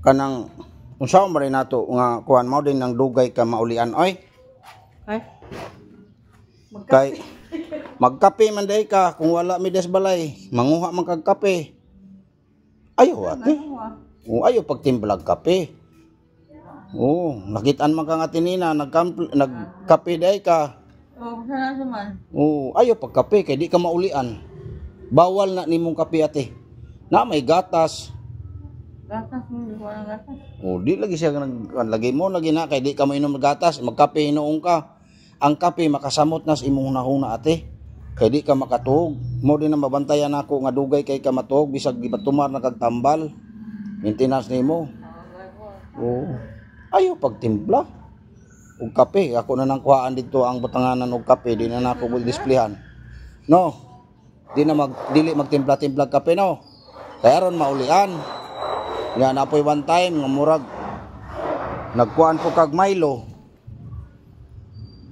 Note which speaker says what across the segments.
Speaker 1: Kanang unsa man rin nato nga kuan mao din nang dugay ka maulian oy.
Speaker 2: Ay.
Speaker 1: Kay magkape man day ka kung wala mi des balay, manguha man kag kape. Ayaw, ate. O ayaw pagtimplag kape. Oo, nakitaan man ka nga tinina, nagkape day ka.
Speaker 2: Oh, sana naman.
Speaker 1: Oo, ayaw pagkape kay di ka maulian. Bawal na nimong kape, ate. Na may gatas.
Speaker 2: Gatas mo, di ko ng gatas.
Speaker 1: O di lagi siya nag lagi mo lagi na kay di ka mainom og gatas, magkape hinuon ka. Ang kape makasamot na sa imong hunahuna, ate. Kay di ka makatuog. Mo din na mabantayan nako nga dugay kay ka matuog bisag gibatumar na kag tambal. Maintenance nimo. Oo. Ayaw pagtimpla og kape. Ako na nang kuhaan dito ang butanganan og kape, di na nako displayhan. No. Di na mag dili magtimpla-timpla kape, no. Kaya ron maulian. Nga napoy one time nga murag nagkuan po kag Milo.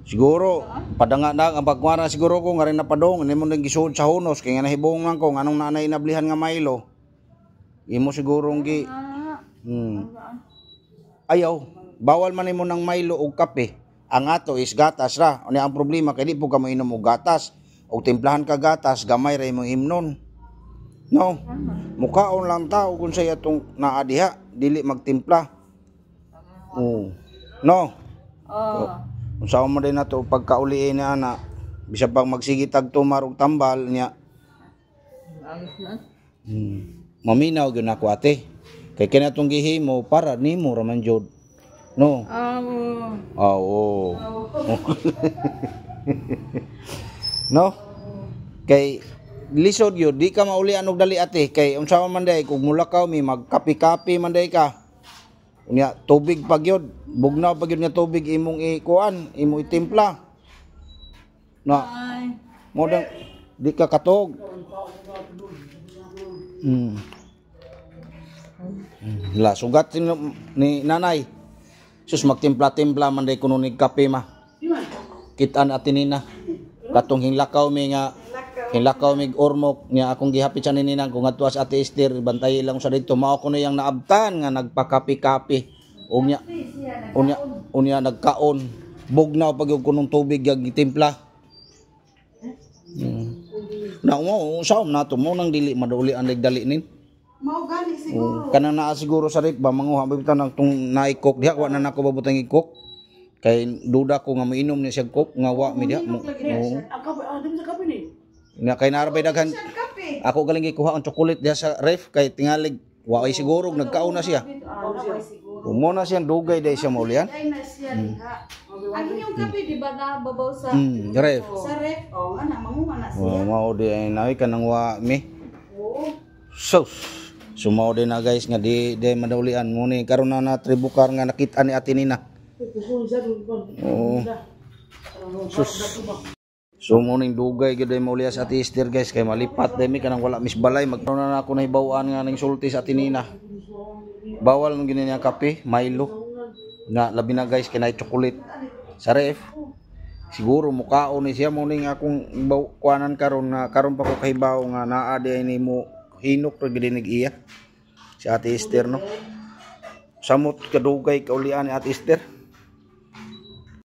Speaker 1: Siguro padanga na ang pagkuan siguro ko nga rin napadong nimo nang gisuod sa hunos kay nga nahibong man ko nganong naanay inablihan nga Milo. Imo siguro gi Ayaw, bawal man nimo ng Milo og kape. Ang ato is gatas ra. Unya ang problema kay di po ka mainom og gatas. Og timplahan ka gatas, gamay ra imong imnon. No. Mukaon lang tao kung say atong naa diha, dili magtimpla. Oo. No.
Speaker 2: Oh.
Speaker 1: Unsa mo din nato pagkauliin ni ana, bisag pag magsige tag tumar og tambal niya.
Speaker 2: Agos na.
Speaker 1: Maminaw gyud nako, ate. Kay kini atong gihimo para nimo ra man jud. No.
Speaker 2: Ah,
Speaker 1: Oo. No? Kay lisod yun, di ka maulian og dali, ate, kay unsa man day kung mulakaw mi magkape-kape man day ka. Unya tubig pa gyud, bugnaw pa gyud nga tubig imong ikuan, imong itimpla. Na
Speaker 2: Ay.
Speaker 1: Mo dang di ka katog. La sugat ni nanay. Sus, magtimpla-timpla man day kuno ni kape ma. Kitaan ate nina. Katong hinlakaw mi nga hinlakaw mig Ormoc niya akong gihapit sa ninang kung ngadto sa Ate Esther, bantay lang sa dito mao ko na yang naabtan nga nagpakape-kape. Unya unya unya nagkaon bugnaw pag yung kunong tubig yung gitimpla. Na mo sa nato mo nang dili maduli ang dali nin.
Speaker 3: Mao gani siguro.
Speaker 1: Oh, kanang naa siguro sa rep ba manguha ba bitaw nang tung naikok diha, wa na nako babutang i-coke. Kay duda ko nga moinom ni siya coke nga wa mi diha. Mo. Oo.
Speaker 4: Ang kape, ah, di mo sa kape ni.
Speaker 1: Nga kay narabay daghan.
Speaker 3: Siya kape.
Speaker 1: Ako galing gikuha ang chocolate diha sa ref kay tingalig wa ay siguro nagkaon na siya.
Speaker 3: Ah, naway siguro.
Speaker 1: Mo na siyang dugay dai siya maulian.
Speaker 3: Ay na siya diha. Ang inyong kape di ba na babaw sa
Speaker 1: Ref.
Speaker 3: sa ref? Oh, nga na manguha na siya.
Speaker 1: Wa mao di ay naoy kanang wa mi.
Speaker 3: Oo.
Speaker 1: So, sumaw din na guys nga di di madaulian mo ni karon na na tribukar nga nakita ni Ate Nina. Oo. Sus. So mo ning dugay gyud ay mauliya sa Ate Esther, guys, kay malipat day mi kanang wala mis balay magkaroon na ako nahibaw-an nga ning sulti sa Ate Nina. Bawal nung gini niya kape, Milo. Na labi na guys kay naay chocolate sa ref. Siguro mukaon ni siya mo ning akong kuanan karon na karon pa ko kahibaw nga naa di ay nimo hinok ra gid nig iya. Si Ate Esther, no. Samot kadugay kaulian ni Ate Esther.